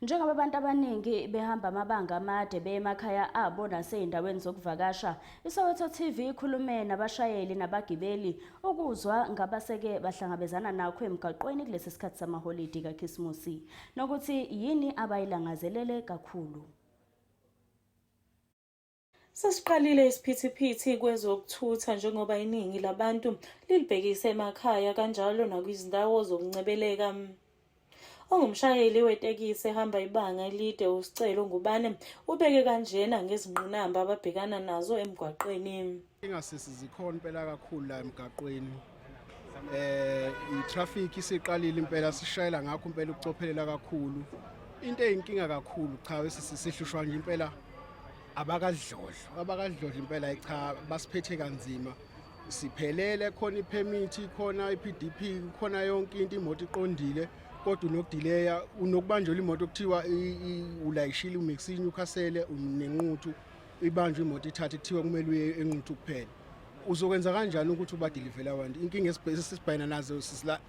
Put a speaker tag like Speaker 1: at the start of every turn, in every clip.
Speaker 1: Njengoba abantu abaningi behamba amabanga amade beye emakhaya abo nasey'ndaweni zokuvakasha, iSoweto TV ikhulume nabashayeli nabagibeli ukuzwa ngabaseke bahlangabezana nakho emgaqweni kulesi sikhathi samaholidi kaKhisimusi nokuthi yini abayilangazelele kakhulu.
Speaker 2: Sesiqalile isiphithiphithi kwezokuthutha njengoba iningi labantu lilibhekise emakhaya kanjalo nakwizindawo zokuncebeleka. Ongumshayeli wetekisi ehamba ibanga elide uSicelo Ngubane ubeke kanjena ngezingqinamba ababhekana nazo emgwaqeni.
Speaker 3: Ingasisi zikhona impela kakhulu la emgaqweni. I-traffic isiqalile impela, sishayela ngakho impela ukucophelela kakhulu. Into eyinkinga kakhulu cha sihlushwa nje impela abakadlodlo, abakadlodlo impela cha basiphethe kanzima. Siphelele khona ipermit, khona iPDP, khona yonke into, imoto iqondile kodwa unokudileya, unokubanjelwa imoto kuthiwa ulayishile umixini ukhasele unenquthu, ibanjwe imoto ithathe kuthiwa kumele uye eNquthu kuphela. Uzokwenza kanjani ukuthi ubadilivele abantu? Inkinga esibhekana nazo sisila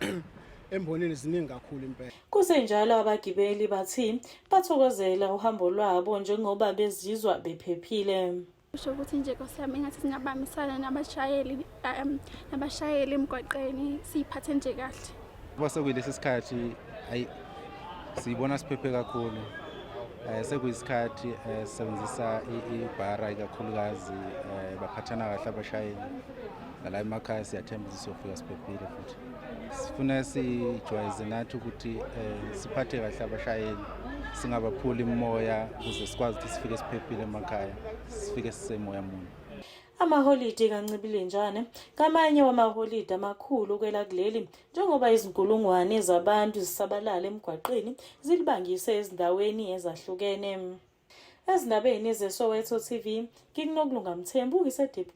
Speaker 3: embonini ziningi kakhulu impela.
Speaker 2: Kusenjalo abagibeli bathi bathokozela uhambo lwabo njengoba bezizwa bephephile.
Speaker 4: Kusho ukuthi nje Nkosi yami engathi singabambisana nabashayeli emgwaqeni, siyiphathe nje kahle.
Speaker 5: Kuba sekuyilesi sikhathi ayi siyibona siphephe kakhulu. Sekuyisikhathi sisebenzisa ibhara ikakhulukazi, baphathana kahle abashayeli. Nala emakhaya siyathemba ukuthi siyofika siphephile futhi. Sifuna sijwayeze nathi ukuthi siphathe kahle abashayeli, singabaphuli imimoya ukuze sikwazi ukuthi sifike siphephile emakhaya, sifike sisemoya munye.
Speaker 2: Amaholidi kaNcibilinjane ngamanye wamaholidi amakhulu kwelakuleli njengoba izinkulungwane zabantu zisabalala emgwaqeni zilibangise ezindaweni ezahlukene. Ezindabeni zeSoweto TV, ngikuNokulunga Mthembu ngise-Deep.